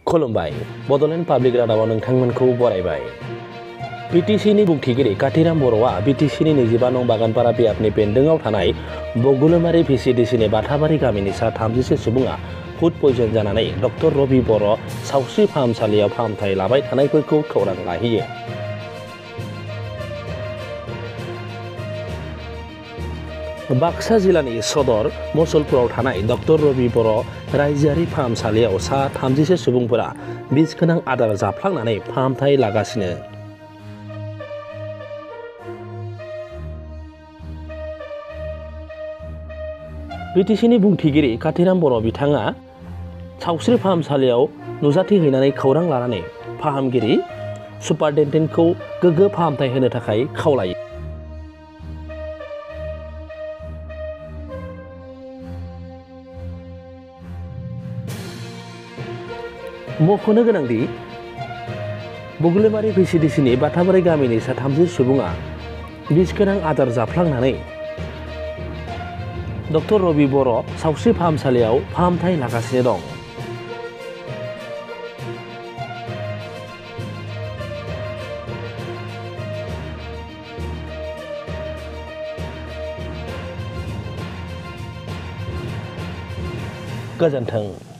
खुलुमबाय बड'लेण्ड पाब्लिक रादाबाव नोंथांमोनखौ बरायबाय। बिटिसिनि बुंथिगिरि काथिराम बर'आ बिटिसिनि 25 नं बागानपारा बियाबनि बेन्दोङाव थानाय बगुलमारि भिसिडिसिनि बाथाबारि गामिनि सा 30 सुबुङा फुड पयजन जानानै डक्टर रबि बर' सावस्रि फाहामसालियाव फाहामथाय लाबाय थानायफोरखौ खौरां लाहैयो। बाक्सा जिल्लानि सदर मसलपुराव थानाय डक्टर रबि बर' रायजोआरि फाहामसालियाव सा 30 सुबुंफोरा बिस गोनां आदार जाफ्लांनानै फाहामथाय लागासिनो। बिटिसिनि बुंथिगिरि काथिराम बर' बिथाङा सावस्रि फाहामसालियाव नुजाथिहैनानै खौरां लानानै फाहामगिरि सुपारिनटेन्डेन्टखौ गोग्गो फाहामथाय होनो थाखाय खावलायो। मख'नो गोनांदि बगुलमारि भिसिडिसिनि बाथाबारि गामिनि सा 30 सुबुङा बिस गोनां आदार जाफ्लांनानै डक्टर रबि बर' सावस्रि फाहामसालियाव फाहामथाय लागासिनो दं। गोजोन्थों।